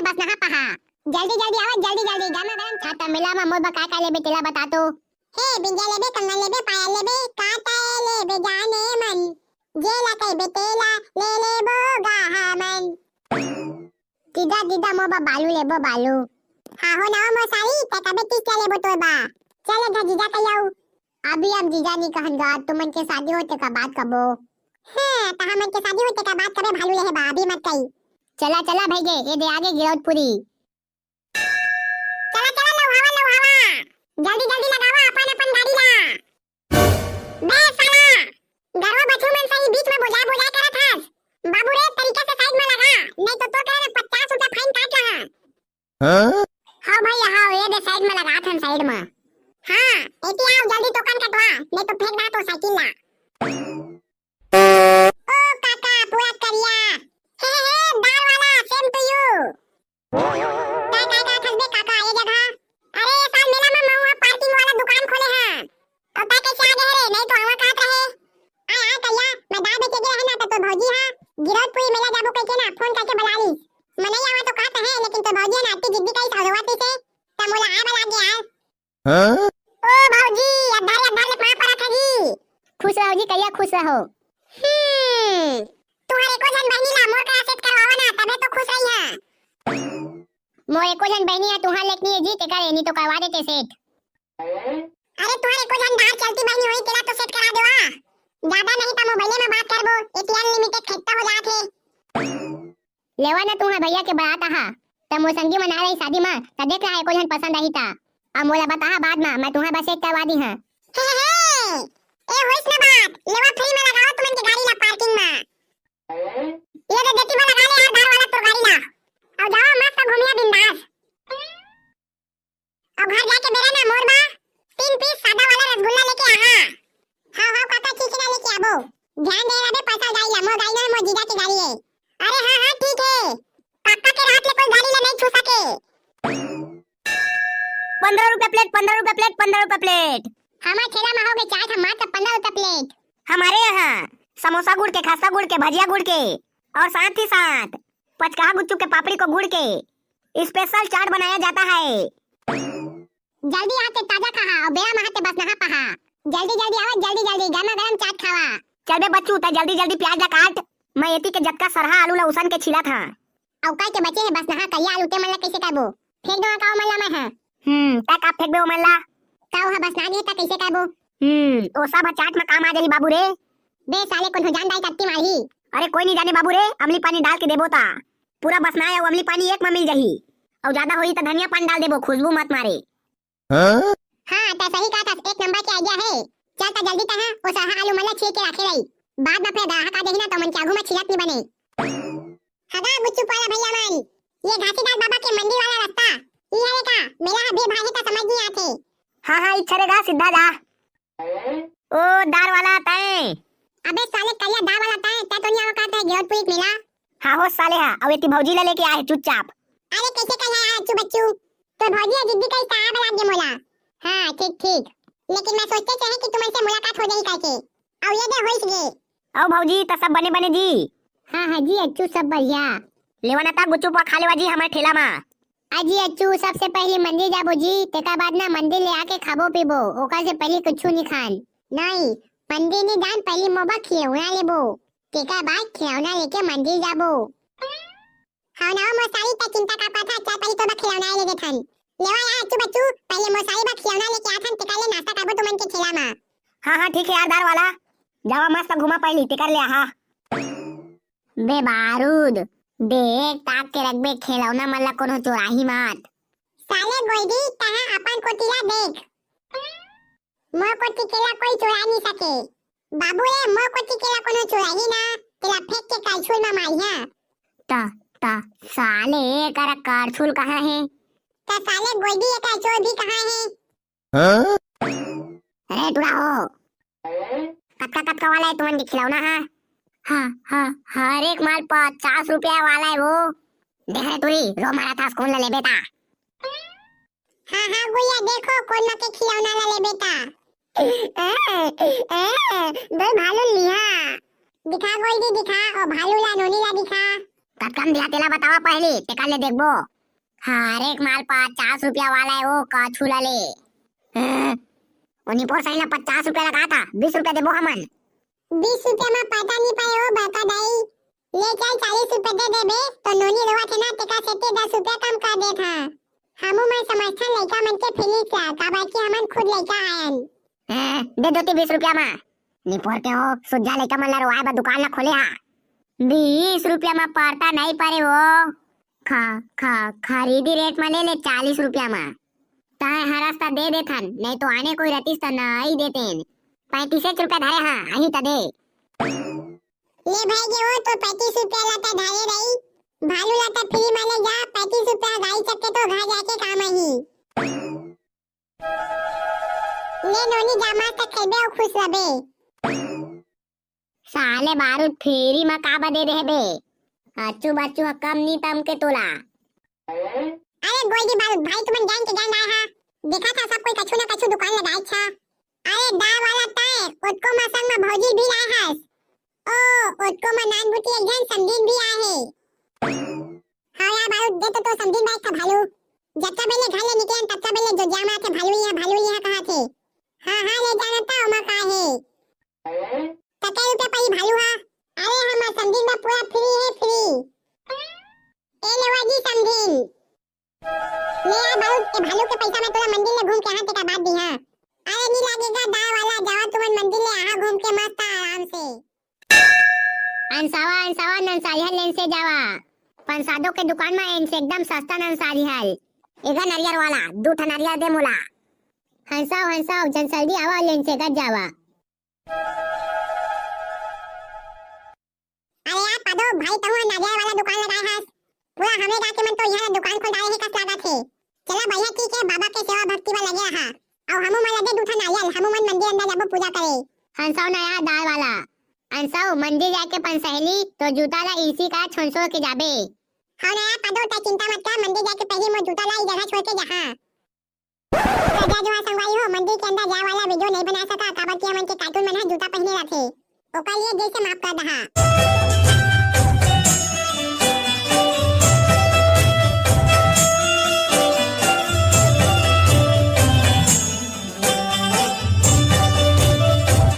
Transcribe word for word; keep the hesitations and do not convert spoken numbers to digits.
बसनहा पहा। जल्दी जल्दी आवा, जल्दी जल्दी, गरमा गरम चाय। त मेला म मोर बर का का लेबे तेला बता तो। हे बिंदिया लेबे, कंगन लेबे, पायल लेबे, का तय लेबे जाने मन, जेला कहिबे तेला ले लेबो गा हमन। दीदा दीदा, मोर बर बालू लेबो बालू। हाँ हो ना मोर साली, तै कबे तीस ला लेबो तोर बर। चल ए घर जीजा कहि आऊ। अभी अब जीजा नी कहन गा, तुमन के शादी होते का बात कबो। हाँ, त हमन के शादी होते का बात कबे भालू लेहे बर, अभी मत कही। चला चला भइगे, ए दे आगे गिरौदपुरी। चला चला लौहावा लौहावा, जल्दी जल्दी लगावा अपन अपन गाड़ी ला। बे साला, गरवा बछरू मन सही बीच में बोजाय बोजाय करत हस। बाबू रे, तरीका से साइड में लगा, नहीं तो तोर कहे ना पचास रुपया फाइन काट लहा। हाँ? हाँ भैया, हाँ, ये दे साइड में लगा थन, साइड में। हाँ, एती आओ जल्दी, टोकन कटवा, नहीं तो फेंक दा तो साइकिल ला। ओ काका, पूरा करिया। हे, हे, हे, दाल वाला, same to you। काय, काय, काय खसबे काका, ये जगह? अरे, ये साल मेला में महू ह parking वाला दुकान खोले हैं। अब तय कैसे आ गए रे? नहीं तो आवा कहत रहे। आय, आय, करिया, मैं दाल बेचे गए है ना, तो तोर भौजी हा गिरौदपुरी मेला जाबो कह के ना, phone करके बुला ली। मैं नहीं आवा तो कहत है, लेकिन तोर भौजी है ना, अति जिद्दी करी सौदवा से, त मोला आय वाला गया। हाँ? ओ भौजी, अधारे अधारे पाँव परत हगी। खुश रहो जी, कहिया खुश रहो। हम्म, तुहर एको झन बहिनी ला मोर करा set करवावा ना, तबे तो खुश रही है। मोर एको झन बहिनी है, तुहार लेकनी है जी, तेकर एनी तो करवा देते set। अरे तुहर एको झन दार चलती बहिनी होई, तेला तो set करा देवा। ज्यादा नहीं त मोबाइले में बात करबो, एती unlimited खत्ता हो जात है। लेवा न तुहा भैया के बरात आहा, त मोर संगी मन आ रही शादी मा, त देख रहा एको झन पसंद आही त। अब मोला बताहा बाद मा, मैं तुहा बस एक करवा दी हाँ। हे, हे, हे, ए होइस न बात, लेवा free में लगाओ तुमन के गाड़ी ला parking मा। ये दे देती में लगा ले यार दार वाला तोर गाड़ी ला। अब जावा मस्त घूमिया बिंदास। अब घर जाके बेरा ना मोर बा तीन piece सादा वाला रसगुल्ला लेके आहा। हाँ, हाँ, काका, ठीक ना लेके आबो। ध्यान दे रहे पैसा गाड़ी ला, मोर गाड़ी ना, मोर जीजा के गाड़ी है। अरे हाँ, हाँ, ठीक है। पापा के रात ले कोई गाड़ी ला नहीं छू सके। पंद्रह रुपया plate, पंद्रह रुपया plate, पंद्रह रुपया plate। हमार ठेला में हो गए चाट, हमार तो पंद्रह रुपया plate। हमारे यहाँ समोसा गुड़ के, खस्ता गुड़ के, भजिया गुड़ के और साथ ही साथ पचकाहा गुच्चू के पापड़ी को गुड़ के special चाट बनाया जाता है। जल्दी आते ताजा खाहा और बेरा महाते बस नहा पहा। जल्दी जल्दी आवा, जल्दी जल्दी गरमा गरम चाट खावा। चल बे बच्चू, तै जल्दी जल्दी प्याज ला काट, मैं एती के जतका सरहा आलू ला उसन के छीलत हाँ। अउ कह के बचे है बस नहा करिया आलू, ते मन ला कैसे करबो? फेंक दो का मन ला मैं हाँ। हम्म, तै का फेंकबे ओ मन ला? का ओहा बस ना गे त कैसे करबो? हम्म, ओ सब ह चाट में काम आ जाही बाबू रे। बे साले, कोनो जान दाई तत्ती मारही। अरे कोई नहीं जाने बाबू रे, अमली पानी डाल के देबो ता पूरा बसनाय अउ अमली पानी एक में मिल जाही। अउ ज्यादा होही त धनिया पान डाल देबो, खुशबू मत मारे। हाँ? हाँ, त सही कहा था, एक नंबर के idea है। चल त जल्दी तहा ओ सरहा आलू मन ला छील के राखे रही, बाद में फिर ग्राहक आ जाही ना त मन के आगू में छिलत नहीं बने। हगा गुच्चू वाला भैया मन, ये घासीदास बाबा के मंदिर वाला रास्ता, ई हरे का? मेला ह भीड़ भाड़ हे त समझ नहीं आथे। हाँ, हाँ, इच्छा रे गा, सीधा जा। ओ दार वाला तय। अबे साले करिया दार वाला तय, तय तो नहीं आवा का तय गिरौदपुरी के मेला? हाँ हो साले हा, अउ एती भौजी ला लेके आए चुपचाप। अरे कैसे करिया यार अच्छू बच्चू? तो भौजी ये जिद्दी कही साहब लाग गे मोला। हाँ ठीक ठीक, लेकिन मैं सोचते चाहे कि तुमन से मुलाकात हो जाही करके। अउ ये दे होइस गे। अउ भौजी त सब बने बने जी? हाँ हाँ जी अच्छू, सब बढ़िया। लेवा ना ता गुच्चू पा खा लेवा जी हमारे ठेला मा। अजी अच्छू, सबसे पहले मंदिर जाबो जी, तेकर बाद ना मंदिर ले आके खाबो पीबो, ओकर से पहले कुछु नहीं खान। नहीं, मंदिर नहीं जान, पहले मोबा खिलौना लेबो, तेकर बाद खिलौना लेके मंदिर जाबो। हाँ ना मोर साली, त चिंता का पाथा, चल पहले तोर बर खिलौना ले देथन। लेवा यार अच्छू बच्चू, पहले मोर साली बर खिलौना लेके आथन, तेकर ले नाश्ता करबो तुमन के ठेला मा। हाँ हाँ ठीक है यार दार वाला, जावा मस्त घूमा पहली, तेकर ले आहा। बे बारूद, देख ताक के रखबे, खिलौना मन ला कोनो चोराही मत। साले गोइडी, तहां अपन कोती ला देख। मोर कोती के ला कोई चोरा नहीं सके। बाबू रे, मोर कोती के ला कोनो चोराही ना, तेला फेंक के करछुल मा मारिहा। त, त, साले करा करछुल कहाँ है? त साले गोइडी, एकर चोर भी कहाँ है? हाँ? अरे टुरा हो, कतका कतका वाला है तुमन के खिलौना हा? हाँ हाँ, हर एक माल पचास रुपया वाला है वो। देख रे टुरी, रो मारा था कौन ला लेबे ता। हाँ हाँ गुड़िया, देखो कौन मा के खिलौना ला लेबे ता। ए, ए, दो भालू लिहा। दिखा गोइडी दिखा, ओ भालू ला नोनी ला दिखा। कतका म दिहा तेला बतावा पहिली, तेकर ले देखबो। हर एक माल पचास रुपया वाला हे, ओ कछु ला ले। हैं? ओ निपोर सही ला पचास रुपया लगा था, बीस रुपया देबो हमन। बीस रुपया म पता नहीं पाए ओ बड़का दाई। ले चल, चालीस रुपया दे देबे, तो नोनी रोवत हे ना, तेकर सेती दस रुपया कम कर देत हा। हमू मन समझथन लइका मन के feelings ला, काबर कि हमन खुद लइका आयन। हैं, दे दो ती बीस रुपया म। निपोर के हो, सुज्जा लइका मन ला रोवाए बर दुकान ला खोले हा। बीस रुपया म परता नहीं परे वो। खा, खा, खरीदी rate म ले ले चालीस रुपया म। तय हरस त दे देथन, नहीं तो आने कोई रतिस त नहीं देतेन। पैंतीसेच रुपया धरे हा, अही त दे। ले भाई गे वो तो पैंतीस रुपया ला त धरे रही। भालू ला त free म ले जा, पैंतीस रुपया गाड़ी चक्के तो घर जाके काम आही। ले नोनी जा, मस्त खेलबे अउ खुश रहिबे। साले बारूद, free म का बदे देहे बे? अच्चू बच्चू ह कम नी तम के तोला। अरे गोल्डी बारूद भाई, तुमन gang के gang आए हा। देखा था सब कोई कछु ना कछु दुकान लगाए छा। अरे दाय वाला तय, ओतको म संग म भौजी भी लाए हस। ओ, ओतको म नान बुटी एक झन समधिन भी आए हे। हाँ यार बारूद, दे तो, तो समधिन बाइक का भालू। जतका बेले घर ले निकले ततका बेले जो जाम आथे, भालू यहाँ, भालू यहाँ कहा थे। हाँ, हाँ, ले जाना ता ओमा का हे। कते रुपया पड़ी भालू हा? अरे हमर समधिन बर पूरा free हे, free। ए लेवा जी समधिन। ले आ भालू, ए भालू के पैसा में तोला मंदिर ले घूम के आहा तेकर बाद दिहा। अरे नी लागेगा दाय वाला, जावा तुमन मंदिर ले आहा घूम के मस्त आराम से। अंसावा, अंसावा, नंसारिहल लेन से जावा। पंसादो के दुकान में एन से एकदम सस्ता नंसारिहल। एगा नरियर वाला, दू ठा नरियर दे मोला। हंसाव, हंसाव, जन जल्दी आवा, लेन से गज जावा। अरे यार पादो भाई, तहूँ नरियर वाला दुकान लगाए हस। पूरा हमरे गाँव के मन तो यहाँ दुकान खोल डाले हे कस लागत हे। चला बढ़िया ठीक हे, बाबा के सेवा भक्ति में लगे रहा। अउ हमू मन लगे दू ठा नारियल, हमू मन मंदिर अंदर जाबो पूजा करे। हंसाव ना यार दाय वाला। अंसाव मंदिर जाके अपन सहेली तो जूता ला इसी का छोंसो के जाबे। हाँ ना यार पादो, तै चिंता मत कर, मंदिर जाके पहले मोर जूता ला ई जगह छोड़ के जहाँ। तो जा जो संगवारी हो, मंदिर के अंदर जाए वाला video नहीं बना सका, काबर कि हमन के cartoon मन ह जूता पहने रथे, ओकर लिए दिल से माफ कर दहा।